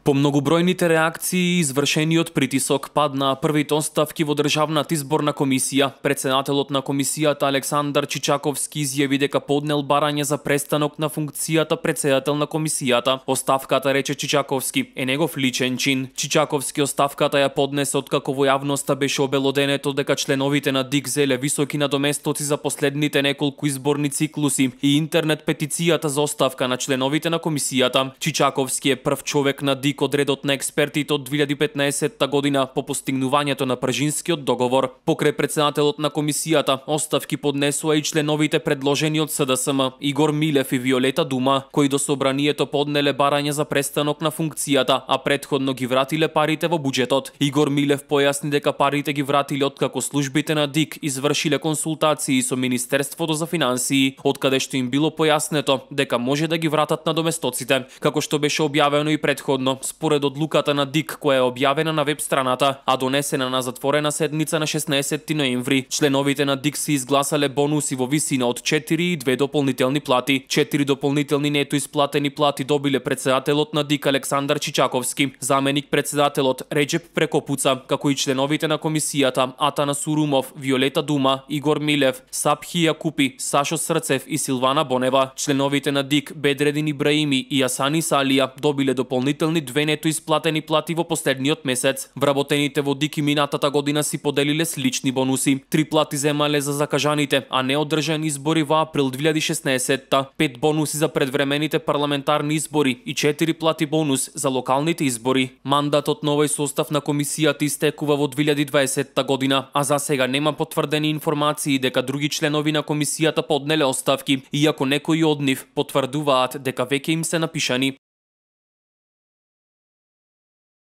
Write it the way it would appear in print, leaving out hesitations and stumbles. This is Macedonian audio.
По многобројните реакции и извршениот притисок паднаа првите оставки во Државната изборна комисија. Претседателот на комисијата Александар Чичаковски изјави дека поднел барање за престанок на функцијата претседател на комисијата. Оставката, рече Чичаковски, е негов личен чин. Чичаковски оставката ја поднесе откако во јавноста беше обелоденето дека членовите на ДИК зеле високи надоместоци за последните неколку изборни циклуси и интернет петицијата за оставка на членовите на комисијата. Чичаковски е прв човек на ДИК од редот на експертите од 2015 година по постигнувањето на Пржинскиот договор. Покрај претседателот на комисијата, оставки поднесува и членовите предложени од СДСМ Игор Милев и Виолета Дума, кои до собранието поднеле барање за престанок на функцијата, а претходно ги вратиле парите во буџетот. Игор Милев појасни дека парите ги вратиле откако службите на ДИК извршиле консултации со Министерството за финансии, откаде што им било појаснето дека може да ги вратат надоместоците, како што беше објавено и претходно. Според одлуката на ДИК, која е објавена на веб страната, а донесена на затворена седница на 16 ноември, членовите на ДИК се изгласале бонуси во висина од 4 и 2 дополнителни плати. 4 дополнителни нето исплатени плати добиле претседателот на ДИК Александар Чичаковски, заменик претседателот Реџеп Прекопуца, како и членовите на комисијата Атана Сурумов, Виолета Дума, Игор Милев, Сапхи Јакупи, Сашо Срцев и Силвана Бонева. Членовите на ДИК Бедредин Ибраими и Асани Салија добиле дополнителни 2 нето исплатени плати во последниот месец. Вработените во ДИК и минатата година си поделиле слични бонуси. 3 плати земале за закажаните, а не одржани избори во април 2016-та, 5 бонуси за предвремените парламентарни избори и 4 плати бонус за локалните избори. Мандатот на овој состав на комисијата истекува во 2020 година, а за сега нема потврдени информации дека други членови на комисијата поднеле оставки, иако некои од нив потврдуваат дека веќе им се напишани.